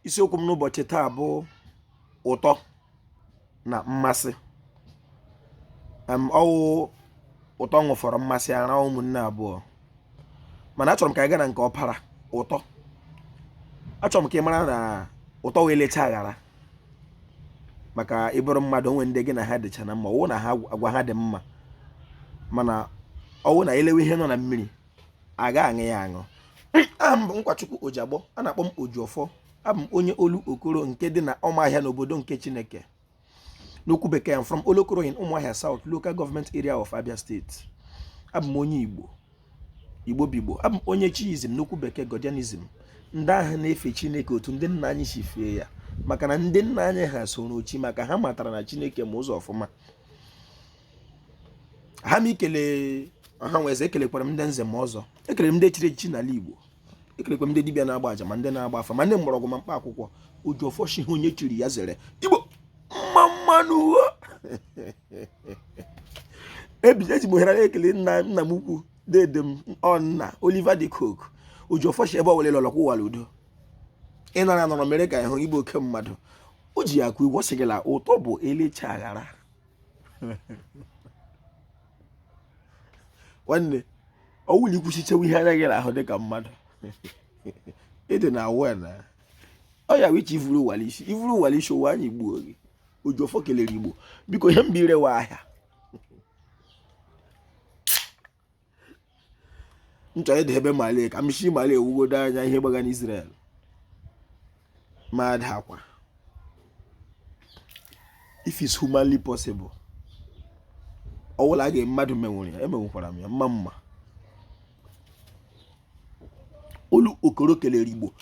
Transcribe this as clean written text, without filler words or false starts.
Isiokwu m n'ụbọchị taa bụ ụtọ na mmasị. Ọwụ ụtọ ṅụfọrọ mmasị ara ụmụnne abụọ, mana achọrọ m ka anyị gaa na nke ọpara ụtọ. Achọrọ m ka ị mara na ụtọ wee lecha aghara maka ịbụrụ mmadụ onwe ndị gị na ha dịcha na mma, ọwụ na ha agwa ha dị mma, mana ọwụ na elewe ihe nọ na mmiri aga aṅụ ya aṅụ. Aha m bụ Nkwachukwu Ojiagbọ, a na-akpọ m Ojiọfọ. Abụ m onye Olokoro nke dị na Ụmụahịa n'obodo nke Chineke. N'okwu bekee, I'm from Olokoro in Umuahia South Local Government Area of Abia State. Abụ m onye Igbo, Igbo bụ Igbo. Abụ m onye Chiism, n'okwu bekee Godianism, ndị ahụ na-efe Chineke otu ndị nna anyị si fee ya, maka na ndị nna anyị ha soro chi, maka ha matara na Chineke ma ụzọ ọfụma. Ha m ikele ọha nwe eze, ekelekwara m ndị nze ma ọzọ, ekelere m ndị echiri echichi n'ala Igbo, ekelekwa m ndị dibịa na-agba aja, ma ndị na-agba afa, ma ndị mgbọrọgwụ, ma mkpa akwụkwọ. Ojiọfọ shi ihe onye chiri ya zere. Igbo mma mma nụ. Eji m ohere na-ekele nna nna m ukwu, dede m, ọ nna Oliver De Coque. Ojiọfọ shi ebe ọwụla lọlọkwa ụwa udo ịnara nọrọ mere ka ịhụ igbo oke mmadụ o ji ya akụ igwe. Ọ sị gị la ụtọ bụ elecha aghara. Nwanne, ọwụla ikwuchichewe ihe anya gị ahụ dịka mmadụ ịdị na awa na ọ ya wichi ivuru ụwa isi, ivuru ụwa isi, ụwa anyị gbuo gị. Ojiọfọ kelere Igbo. Biko, ihe mba irewa ahịa m chọrọ ịda ebe Mali ka m shi Mali ewugodo anya ihe gbaga n'Israel ma adakwa, if it's humanly possible. Ọwụla a ga mmadụ menwere ya, emenwekwara m ya mma mma. Olokoro kelere Igbo.